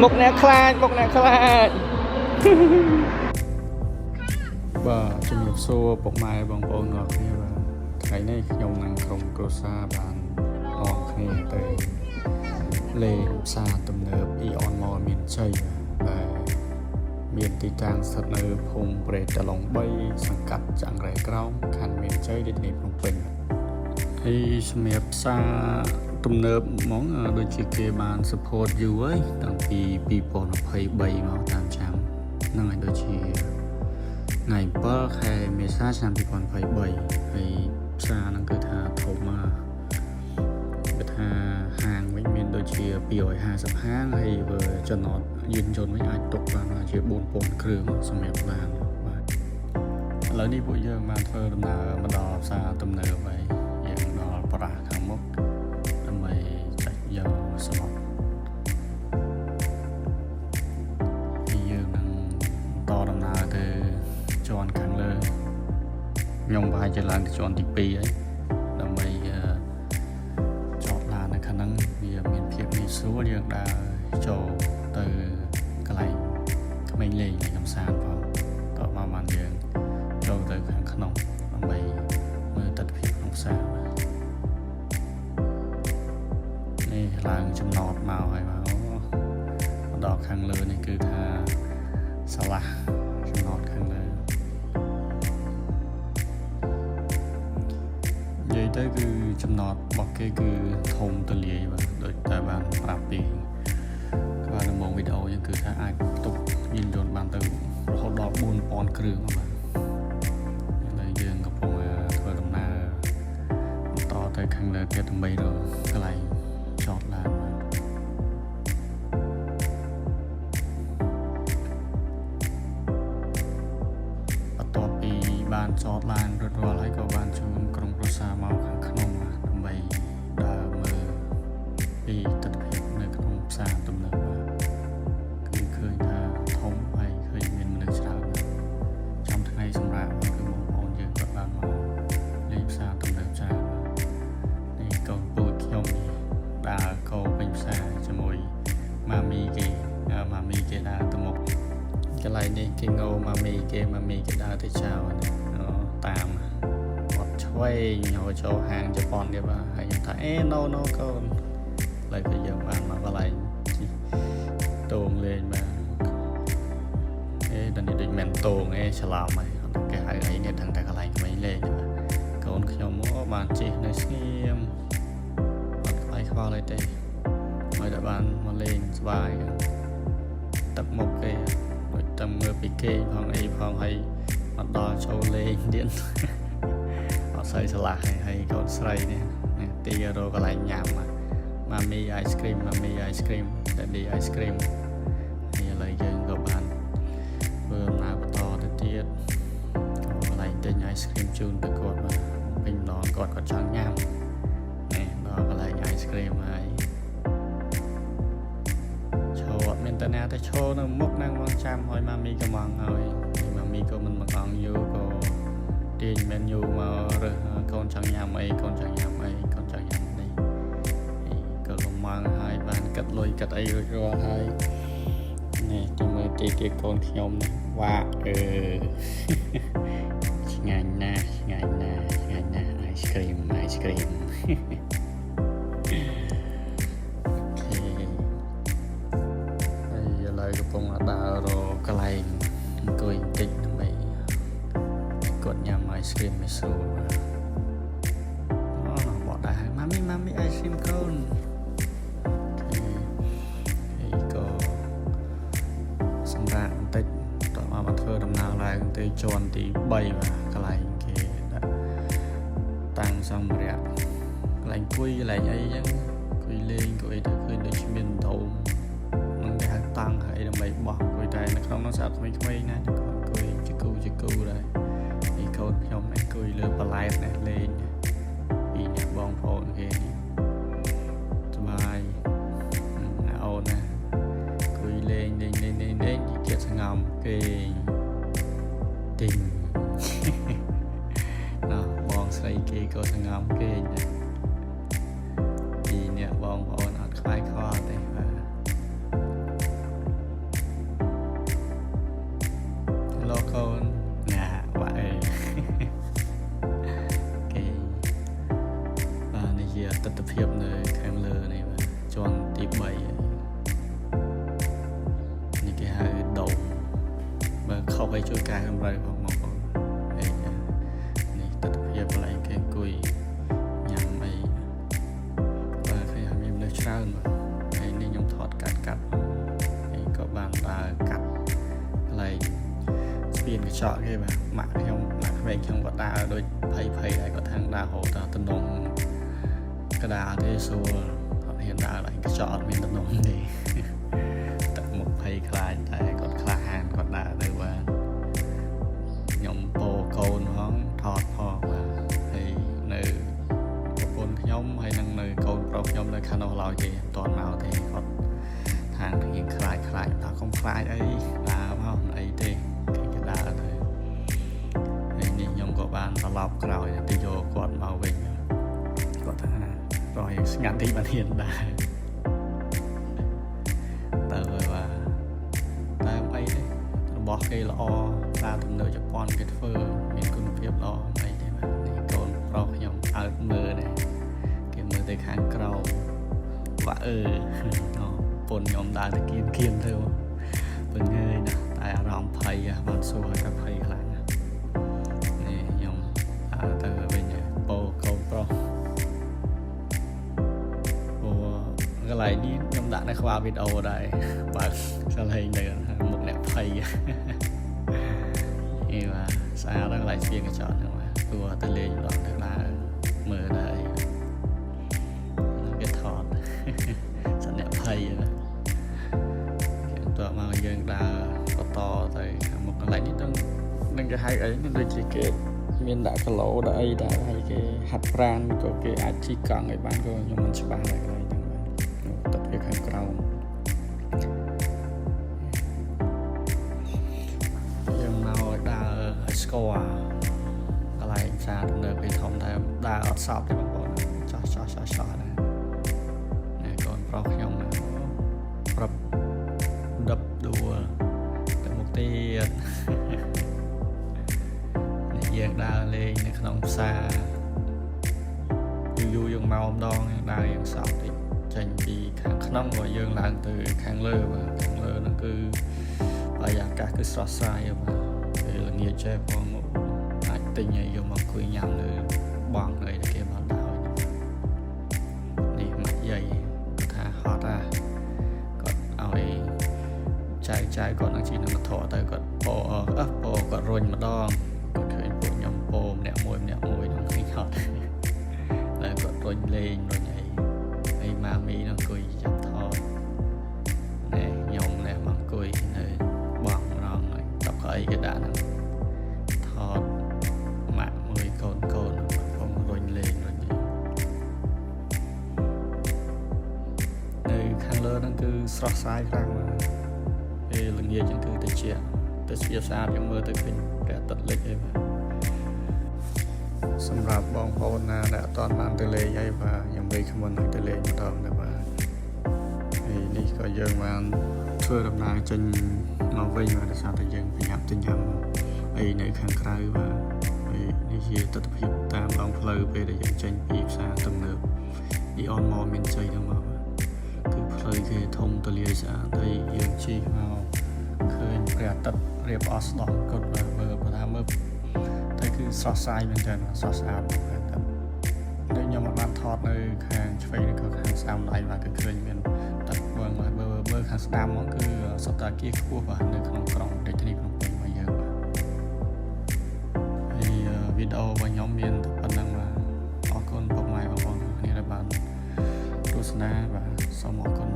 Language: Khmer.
មុខអ្នកខ្លាចមុខអ្នកខ្លាច បាទជំរាបសួរពុកម៉ែបងប្អូនទាំងអស់គ្នាបាទថ្ងៃនេះខ្ញុំនិងក្រុមគ្រួសារបាននាំគ្នាទៅលេងផ្សារទំនើប Aeon Mall មានជ័យបាទដែលមានទីតាំងស្ថិតនៅភូមិព្រែកតាឡុង3សង្កាត់ចង្រែក្រោមខណ្ឌមានជ័យរាជធានីភ្នំពេញហើយសម្រាប់ផ្សារទំនើបហ្មងដូចជាគេបាន support យូរហើយតាំងពី2023មកតាមចាំហ្នឹងហើយដូចជា ថ្ងៃ7ខែមេសាឆ្នាំ2023ហើយផ្សារហ្នឹងគឺថាធំមากគឺថាហាងវិញមានដូចជា250ហាងហើយបើចំណតយានយន្តវិញអាចទុកបានជា4000គ្រឿងសម្រាប់ឡានបាទឥឡូវនេះពួកយើងបានធ្វើដំណើរមកដល់ផ្សារទំនើបហើយយើងដល់ប្រាស់ខាងមុខដើម្បីចាច់យកសមុទ្រហើយយើងនឹងបន្តដំណើរទៅជាន់ខាងលើខ្ញុំប្រហែលជាឡើងទៅជាន់ទី2ហើយដើម្បីចតឡាននៅខាងហ្នឹងវាមានភាពងាយស្រួលយើងដើរចូលទៅកន្លែងក្មេងលេងនៃកំសាន្តផងតមកបានយើងចូលទៅខាងក្នុងដើម្បីមើលទស្សនភាពក្នុងផ្សារបាទនេះឡើងចំណតមកហើយបាទអូមកដល់ខាងលើនេះគឺថាសាឡាស់ចំណតខាងលើនិយាយទៅគឺចំណតរបស់គេគឺធំទូលាយបាទដូចតែបានប្រាប់ពីក្បាលដំបូងវីដេអូយើងគឺថាអាចទុកយានយន្តបានទៅរហូតដល់4000គ្រឿងបាទឥឡូវយើងកំពុងធ្វើដំណើរបន្តទៅខាងលើទៀតដើម្បីរកកន្លែងចតឡានបាទបន្ទាប់ពីបានចតឡានរួចរាល់ហើយក៏បានជូនក្រុមគ្រួសារមកខាងក្នុងបាទដើម្បីដើរមើលពីទស្សនភាពនៅក្នុងផ្សារទំនើបបាទគឺឃើញថាធំហើយឃើញមានមនុស្សច្រើនណាស់ចំថ្ងៃសម្រាប់គឺបងប្អូនយើងគាត់បានមកលេងផ្សារទំនើបច្រើនបាទនេះកូនពូជខ្ញុំនេះដើរកោពេញផ្សារជាមួយម៉ាមីគេម៉ាមីគេដើរទៅមុខ កន្លែងនេះគេងោម៉ាមីគេម៉ាមីគេដើរទៅចោលណាអូតាមអត់ឆ្វេងហៅចូលហាងជប៉ុនទៀតបាទហើយខ្ញុំថាអេ no no កូនឥឡូវក៏យើងបានមកកន្លែងជិះតងលេងបាទអេដល់នេះដូចមិនតងអេច្រឡំហើយអត់គេហៅអីនេះដឹងតែកន្លែងក្មេងលេងទេបាទកូនខ្ញុំមកបានជិះនៅស្ងៀមអត់ខ្វាយខ្វល់អីទេហើយតែបានមកលេងស្បាយទឹកមុខគេ ដូចតែមើលពីគេផងអីផងហើយមកដល់ចូលលេងទៀតអត់សូវឆ្លាស់ហើយហើយកូនស្រីនេះនេះទីរកកន្លែងញ៉ាំម៉ាមី ice cream ម៉ាមី ice cream daddy ice cream នេះឥឡូវយើងក៏បានធ្វើដំណើរបន្តទៅទៀតកន្លែងទិញ ice cream ជូនទៅគាត់បាទពេញម្ដងគាត់គាត់ចង់ញ៉ាំនេះដល់កន្លែង ice cream ហើយ ឈរអត់មានតាណាទៅឈរនៅមុខហ្នឹងមកចាំឲ្យម៉ាមីក៏មកហើយម៉ាមីក៏មិនមកអង្គយូរក៏ទាញ menu មករើសកូនចង់ញ៉ាំអីកូនចង់ញ៉ាំអីកូនចង់ញ៉ាំនេះហើយក៏កំងហើយបានកាត់លុយកាត់អីរួចរាល់ហើយនេះទៅមើលទីទៀតកូនខ្ញុំនេះវ៉ាអឺ ឆ្ងាញ់ណាស់ឆ្ងាញ់ណាស់ឆ្ងាញ់ណាស់ ice cream ice cream. Okay. ហើយឥឡូវកំពុងដើររកកន្លែងអង្គុយបន្តិចដើម្បីគាត់ញ៉ាំ ice cream មិនស្រួលបាទអូបកដែរម៉ាមីម៉ាមី ice cream កូន okay ហើយក៏សម្រាប់បន្តិចតោះមកបានធ្វើដំណើរឡើងទៅជាន់ទី3បាទកន្លែងគេដាក់តាំងសម្ភារៈកន្លែងអង្គុយកន្លែងអីចឹងអង្គុយលេងអង្គុយអីទៅឃើញដូចជាមានដុំនឹងគេហៅតាំងហើយដើម្បីបោះអង្គុយតែនៅក្នុងនោះស្អាតក្មេងៗណាស់គាត់អង្គុយជាគូជាគូដែរនេះកូនខ្ញុំនេះអង្គុយលើបន្លែតនេះលេងពីអ្នកបងប្អូនគេនេះសប្បាយអូនណាអង្គុយលេងលេងលេងលេងលេងទៀតសងំគេទិញ ណោះបងស្រីគេក៏សងំគេងដែរពីអ្នកបងប្អូនអត់ខ្វាយខ្វល់ទេបាទ។ 3ហើយនេះគេហៅដូងបើខុសឲ្យជួយកែតម្រូវផងបងប្អូនហើយនេះទស្សនវិជ្ជាកន្លែងគេអង្គុយញ៉ាំអីបាទឃើញថាមានមនុស្សច្រើនបាទហើយនេះខ្ញុំថតកាត់កាត់ហើយក៏បានដើរកាត់កន្លែងស្ពានកញ្ចក់គេបាទម៉ាក់ខ្ញុំម៉ាក់ក្មេងខ្ញុំក៏ដើរដូចភ័យភ័យដែរគាត់ថាដើរហូតដល់តំណងកដាលទេស្រួលអត់ហ៊ានដើរឡើងកញ្ចក់អត់មានតំណងទេ ទឹកមុខភ័យខ្លាចតែគាត់ក្លាហានគាត់ដើរទៅបាទខ្ញុំពោកូនផងថតផងបាទហើយនៅប្រពន្ធខ្ញុំហើយនឹងនៅកូនប្រុសខ្ញុំនៅខាងនោះឡើយទេមិនទាន់មកទេគាត់ខាងរៀងខ្លាចខ្លាចថាកុំខ្លាចអីដើរមកមិនអីទេគេគេដើរទៅហើយនេះខ្ញុំក៏បានត្រឡប់ក្រោយទៅយកគាត់មកវិញគាត់ថារយស្ងាត់តិចបានហ៊ានដែរទៅហើយបាទ តែអីទេរបស់គេល្អតាមទំនើបជប៉ុនគេធ្វើមានគុណភាពល្អអីទេបាទនេះកូនប្រុសខ្ញុំអើតមើលនេះគេមើលទៅខាងក្រោមបាក់អឺអូពុនខ្ញុំដើរទៅគៀនគៀនទៅពងើយណាស់តែអារម្មណ៍ភ័យបានសួរឲ្យតែភ័យខ្លាំងណាស់នេះខ្ញុំដើរទៅវិញពោកូនប្រុសព្រោះកន្លែងនេះខ្ញុំដាក់នៅក្បាលវីដេអូដែរបើកសលេងទៅមុខអ្នកភ័យអីបាទស្អាតដល់កន្លែងស្ពានកញ្ចក់ហ្នឹងបាទគួរទៅលេងម្ដងទៅដើរមើលដែរគេថតសអ្នកភ័យណាគេតើមកយើងដើរបន្តទៅខាងមុខកន្លែងនេះទៅនឹងគេហៅអីនេះដូចជាគេមានដាក់គីឡូដាក់អីដែរហើយគេហាត់ប្រានក៏គេអាចជិះកង់ឲ្យបានក៏ខ្ញុំមិនច្បាស់ដែរកន្លែងហ្នឹងបាទទឹកវាខាងក្រោម យើងមកឲ្យដើរឲ្យស្គាល់កន្លែងផ្សារទំនើបគេធំតែដើរអត់សពទេបងប្អូនចោះចោះចោះចោះដែរណែកូនប្រុសខ្ញុំណាប្រាប់ដប់ដួលទៅមុខទៀតនេះយើងដើរលេងនៅក្នុងផ្សារយូរយូរយើងមកម្ដងយើងដើរយើងសពតិចចេញពីខាងក្នុងក៏យើងឡើងទៅខាងលើបាទខាងលើហ្នឹងគឺ បរិយាកាសគឺស្រស់ស្រាយបាទពេលល្ងាចចេះផងអាចទិញឲ្យយកមកអង្គុយញ៉ាំនៅបងអីដែលគេបានដាក់ឲ្យនេះម៉ាក់យាយគាត់ថាហត់អាគាត់ឲ្យចៅចៅគាត់នឹងជិះនឹងមធរទៅគាត់ពោអឺពោគាត់រុញម្ដងគាត់ឃើញពួកខ្ញុំពោម្នាក់មួយម្នាក់មួយនឹងឃើញហត់ហើយគាត់រុញលេងរុញអីហើយម៉ាមីនឹងអង្គុយចាប់ថត នេះខ្ញុំនេះមកអង្គុយនៅបងម្ដងហើយតុកអីគេដាក់ហ្នឹងថតម៉ាក់មួយកូនកូនកំពុងរុញលេងរុញអីនៅខាងលើហ្នឹងគឺស្រស់ស្រាយខ្លាំងបាទពេលល្ងាចហ្នឹងគឺតិចទៅស្វាស្អាតយើងមើលទៅឃើញព្រះអាទិត្យលិចអីបាទសម្រាប់បងប្អូនណាដែលអត់ទាន់បានទៅលេងអីបាទខ្ញុំ recommend ឲ្យទៅលេងម្ដងដែរបាទ ហើយនេះក៏យើងបានធ្វើដំណើរចេញមកវិញបាទដោយសារតែយើងប្រញាប់ទៅញ៉ាំអីនៅខាងក្រៅបាទហើយនេះជាទស្សនវិជ្ជាតាមដងផ្លូវពេលដែលយើងចេញពីផ្សារទំនើប Aeon Mall មានជ័យហ្នឹងមកបាទគឺផ្លូវគេធំទូលាយស្អាតហើយយើងជិះមកឃើញព្រះអាទិត្យរៀបអស់ស្ដោះគត់បាទមើលបើថាមើលតែគឺស្រស់ស្រាយមែនទែនស្រស់ស្អាតមែនទែននេះខ្ញុំអត់បានថតនៅខាងឆ្វេងឬក៏ខាងស្ដាំដៃបាទគឺឃើញមានទឹកមើលមើលមើលខាងស្ដាំហ្មងគឺសុទ្ធតែអគារខ្ពស់បាទនៅក្នុងក្រុងរាជធានីភ្នំពេញរបស់យើងបាទហើយវីដេអូរបស់ខ្ញុំមានតែប៉ុណ្្នឹងបាទអរគុណពុកម៉ែបងប្អូនទាំងគ្នាដែលបានទស្សនាបាទសូមអរគុណ